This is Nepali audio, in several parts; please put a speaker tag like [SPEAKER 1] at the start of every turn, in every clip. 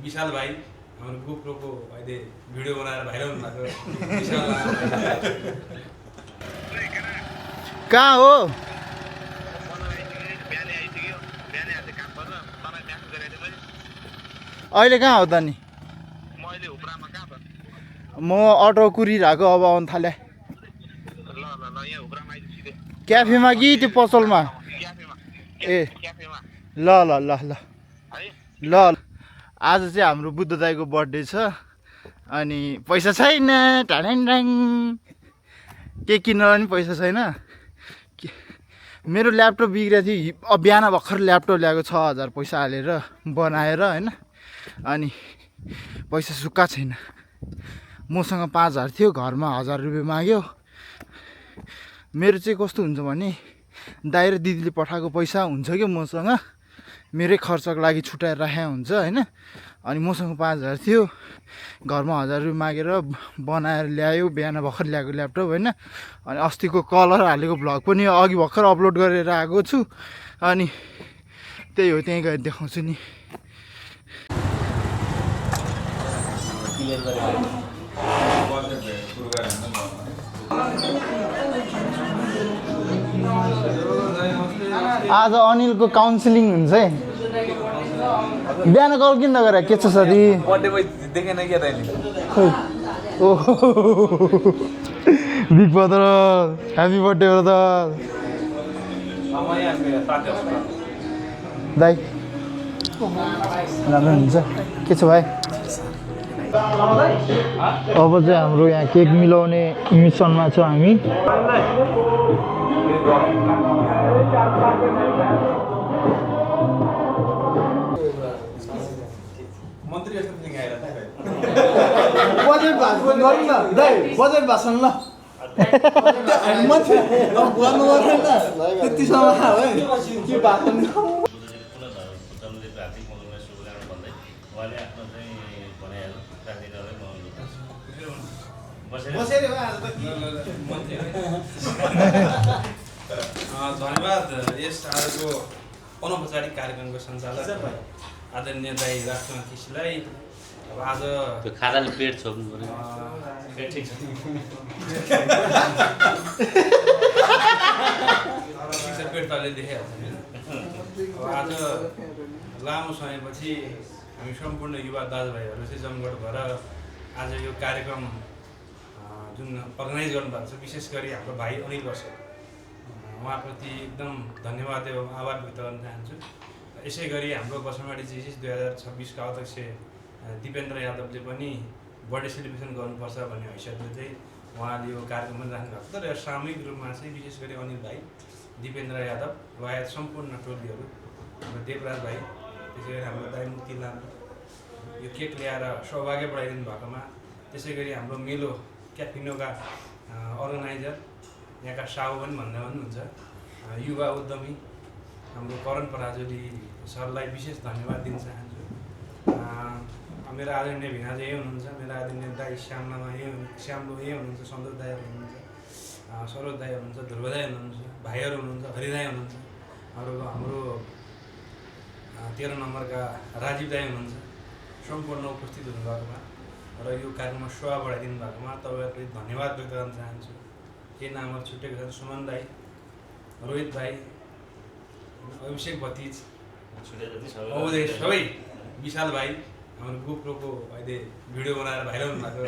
[SPEAKER 1] विशाल भाइ हाम्रो गोप्रोको अहिले भिडियो बनाएर भाइरल हुनुभएको विशाल
[SPEAKER 2] कहाँ हो? अहिले कहाँ हो त नि? म अटो कुरिरहेको अब आउनु थाले। क्याफेमा कि त्यो पसलमा? ए ल ल ल ल ल आज चाहिँ हाम्रो बुद्ध दाईको बर्थडे छ अनि पैसा छैन टाढाङ के किन्नलाई पनि पैसा छैन। मेरो ल्यापटप बिग्रेको थियो बिहान भर्खर ल्यापटप ल्याएको 6000 पैसा हालेर बनाएर होइन अनि पैसा सुक्का छैन। मसँग 5000 थियो घरमा 1000 रुपियाँ माग्यो। मेरो चाहिँ कस्तो हुन्छ भने दाइ र दिदीले पठाएको पैसा हुन्छ कि मसँग मेरै खर्चको लागि छुट्याएर राखेको हुन्छ होइन। अनि मसँग 5000 थियो घरमा 1000 रुपियाँ मागेर बनाएर ल्यायो बिहान भर्खर ल्याएको ल्यापटप होइन। अनि अस्तिको कलर हालेको भ्लग पनि अघि भर्खर अपलोड गरेर आएको छु अनि त्यही हो त्यहीँ गएर देखाउँछु नि। आज अनिलको काउन्सिलिङ हुन्छ है। बिहान कल किन नगरे के छ साथी?
[SPEAKER 1] बर्थडे बोय देखेन क्या तैँले?
[SPEAKER 2] ओहो big brother happy birthday brother. दाइ राम्रो हुन्छ के छ भाइ? अब चाहिँ हाम्रो यहाँ केक मिलाउने मिसनमा छ हामी।
[SPEAKER 3] बजेट भाषण गरौँ न दाइ, बजेट भाषण ल मान्छे गर्नु पर्दैन त्यतिसम्म है के भाषण
[SPEAKER 1] धन्यवाद यस आजको अनौपचारिक कार्यक्रमको सञ्चालक आदरणीय दाइ राजकुमार केसीलाई। अब आज
[SPEAKER 4] त्यो खाजाले पेट छोप्नु पर्यो।
[SPEAKER 1] ठिक छ पेट तले देखाइहाल्छ नि। अब आज लामो समयपछि हामी सम्पूर्ण युवा दाजुभाइहरू चाहिँ जमघट भएर आज यो कार्यक्रम जुन अर्गनाइज गर्नुभएको छ विशेष गरी हाम्रो भाइ अनिल बस्याल उहाँप्रति एकदम धन्यवाद एवं आभार व्यक्त गर्न चाहन्छु। यसै गरी हाम्रो बसमाडी जिसिस 2026 का अध्यक्ष दिपेन्द्र यादवले पनि बर्थडे सेलिब्रेसन गर्नुपर्छ भन्ने हैसियतले चाहिँ उहाँले यो कार्यक्रम पनि राख्नु भएको छ। र सामूहिक रूपमा चाहिँ विशेष गरी अनिल भाइ दिपेन्द्र यादव लगायत सम्पूर्ण टोलीहरू हाम्रो देवराज भाइ त्यसै गरी हाम्रो दाइ मुक्ति लाम यो केक ल्याएर सौभाग्य बढाइदिनु भएकोमा, त्यसै गरी हाम्रो मेलो क्याफिनोका अर्गनाइजर यहाँका साहु पनि भन्दा पनि हुन्छ युवा उद्यमी हाम्रो करण पराजुली सरलाई विशेष धन्यवाद दिन चाहन्छु। मेरो आदरणीय भिनाज यही हुनुहुन्छ, मेरो आदरणीय दाइ श्यामलामा श्यामलो यही हुनुहुन्छ, सन्तोष दाईहरू हुनुहुन्छ, सरोज दाई हुनुहुन्छ, ध्रुव दाई हुनुहुन्छ, भाइहरू हुनुहुन्छ, हरि दाई हुनुहुन्छ, हाम्रो 13 नम्बरका राजीव दाई हुनुहुन्छ। सम्पूर्ण उपस्थित हुनुभएकोमा र यो कार्यक्रममा शोभा बढाइदिनु भएकोमा तपाईँहरूले धन्यवाद व्यक्त गर्न चाहन्छु। केही नामहरू छुटेको छन्, सुमन दाई, रोहित भाइ, अभिषेक भतिज, औदय सबै, विशाल भाइ हाम्रो गोप्रोको अहिले भिडियो बनाएर भाइरल हुनुभएको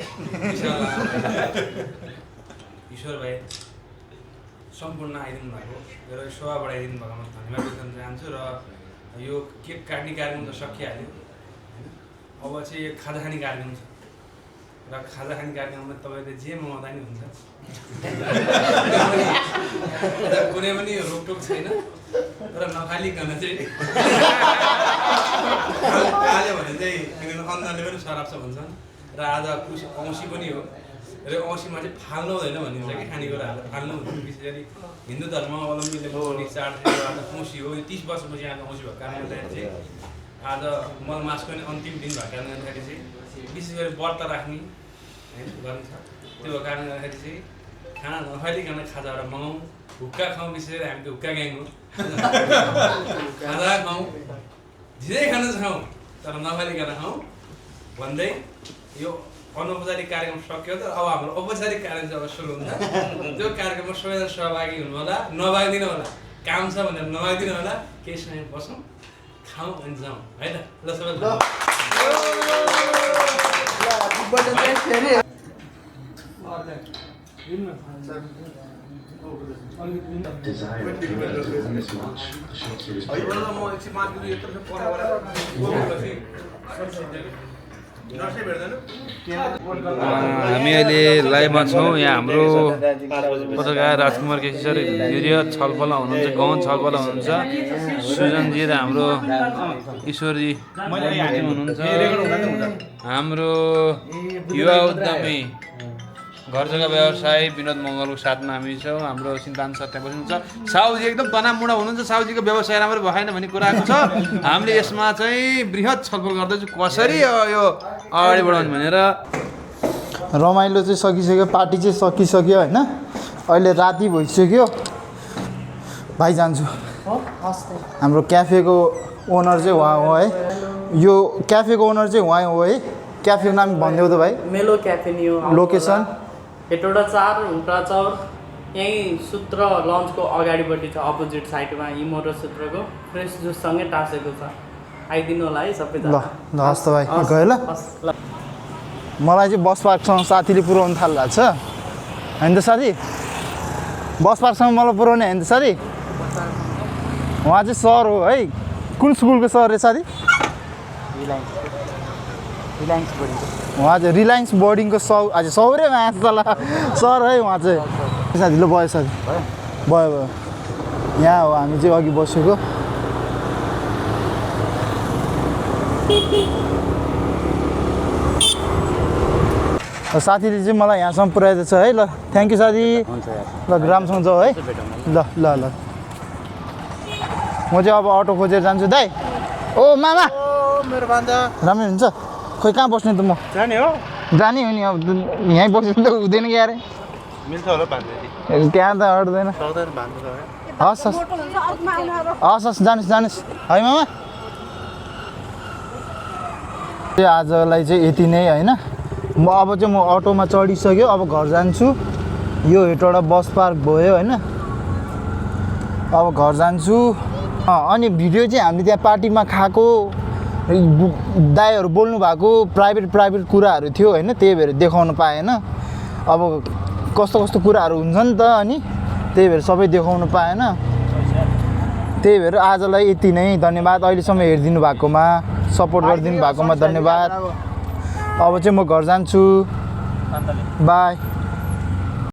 [SPEAKER 1] विशाल ईश्वर भाइ सम्पूर्ण आइदिनु भएको र शोभा बढाइदिनु भएकोमा धन्यवाद व्यक्त गर्न चाहन्छु। र यो केक काट्ने कार्यक्रम त सकिहाल्यो, अब चाहिँ यो खाजा खाने कार्यक्रम छ र खाजा खाने कार्यक्रममा तपाईँले जे मगाउँदा नि हुन्छ, कुनै पनि रोकटोक छैन। तर नखालिकन चाहिँ खाल्यो भने चाहिँ किनभने अन्नले पनि सराप छ भन्छन् र आज औँसी पनि हो र औँसीमा चाहिँ फाल्नु हुँदैन भनिन्छ कि खानेकुराहरू फाल्नु हुँदैन। विशेष गरी हिन्दू धर्मावलम्बीले मनाउने चाड चाहिँ आज औँसी हो। यो 30 वर्षपछि आज औँसी भएको कारणले गर्दाखेरि चाहिँ आज मल मासको नि अन्तिम दिन भएको कारणले गर्दाखेरि चाहिँ विशेष गरी व्रत राख्ने गर्नु छ। त्यो भएको कारणले गर्दाखेरि चाहिँ खाना नखाइकन खाजाबाट मगाउँ, हुक्का खाउँ। विशेष गरी हामी त हुक्का ग्याङ हो, खाजा खाउँ, धेरै खाना खाउँ तर नखाइकन खाउँ भन्दै यो अनौपचारिक कार्यक्रम सक्यो त अब हाम्रो औपचारिक कार्यक्रम चाहिँ अब सुरु हुन्छ त्यो कार्यक्रममा सबैजना सहभागी हुनु होला नभागिदिनु होला काम छ भनेर नभागिदिनु होला केही समय बसौँ खाउँ अनि जाउँ है त ल सबैजना
[SPEAKER 5] हामी अहिले लाइभमा छौँ यहाँ हाम्रो पत्रकार राजकुमार केसी सर भिडियो छलफलमा हुनुहुन्छ गहुँ छलफलमा हुनुहुन्छ सुजनजी र हाम्रो ईश्वरजी हुनुहुन्छ हाम्रो युवा उद्यमी घर जग्गा व्यवसायी विनोद मङ्गलको साथमा हामी छौँ हाम्रो सिद्धान्त सर त्यहाँ बस्नुहुन्छ साहुजी एकदम तनामुडा हुनुहुन्छ साहुजीको व्यवसाय राम्रो भएन भन्ने कुराको छ हामीले यसमा चाहिँ बृहत छलफल गर्दैछौँ कसरी यो अगाडि बढाउनु भनेर
[SPEAKER 2] रमाइलो चाहिँ सकिसक्यो पार्टी चाहिँ सकिसक्यो होइन अहिले राति भइसक्यो भाइ जान्छु हाम्रो क्याफेको ओनर चाहिँ उहाँ हो है यो क्याफेको ओनर चाहिँ उहाँ हो है क्याफेको नाम भनिदेऊ त भाइ
[SPEAKER 6] मेलो क्याफे नि हो
[SPEAKER 2] लोकेसन
[SPEAKER 6] हेटौडा 4 हुन्ट्रा चौर यहीँ सूत्र लन्चको अगाडिपट्टि छ अपोजिट साइडमा इमो र सूत्रको फ्रेस जुससँगै टाँसेको छ आइदिनु होला है
[SPEAKER 2] ल
[SPEAKER 6] सबैजना
[SPEAKER 2] ल हस् त भाइ गयो ल मलाई चाहिँ बस पार्कसँग साथीले पुऱ्याउनु थाल्नुभएको छ होइन त साथी बस पार्कसँग मलाई पुऱ्याउने होइन त साथी उहाँ चाहिँ सर हो है कुन स्कुलको सर रे साथी उहाँ चाहिँ रिलायन्स बोर्डिङको आज सौरे मास तल सर है उहाँ चाहिँ साथी ल भयो साथी भयो भयो यहाँ हो हामी चाहिँ अघि बसेको साथीले चाहिँ मलाई यहाँसम्म पुऱ्याइदिएको छ है ल थ्याङ्क यू साथी ल राम्रोसँग जाऊ है ल ल ल म चाहिँ अब अटो खोजेर जान्छु दाइ ओ मामा
[SPEAKER 3] मेरो बान्दा
[SPEAKER 2] राम्रै हुन्छ खोइ कहाँ बस्ने त म
[SPEAKER 3] जाने हो
[SPEAKER 2] जाने हो नि अब यहीँ बस्नु त हुँदैन कि यार
[SPEAKER 3] मिल्छ होला बान्दा
[SPEAKER 2] त्यहाँ त अट्दैन
[SPEAKER 3] सक्दैन बान्दा
[SPEAKER 2] हस् हस् हस् हस् जानुहोस् जानुहोस् है मामा आजलाई चाहिँ यति नै होइन म अब चाहिँ म अटोमा चढिसक्यो अब घर जान्छु यो हेटौडा बस पार्क भयो होइन अब घर जान्छु अनि भिडियो चाहिँ हामीले त्यहाँ पार्टीमा खाएको दाइहरू बोल्नु भएको प्राइभेट कुराहरू थियो होइन त्यही भएर देखाउन पाएन अब कस्तो कस्तो कुराहरू हुन्छ नि त अनि त्यही भएर सबै देखाउनु पाएन त्यही भएर आजलाई यति नै धन्यवाद अहिलेसम्म हेरिदिनु भएकोमा सपोर्ट गरिदिनु भएकोमा धन्यवाद अब चाहिँ म घर जान्छु बाई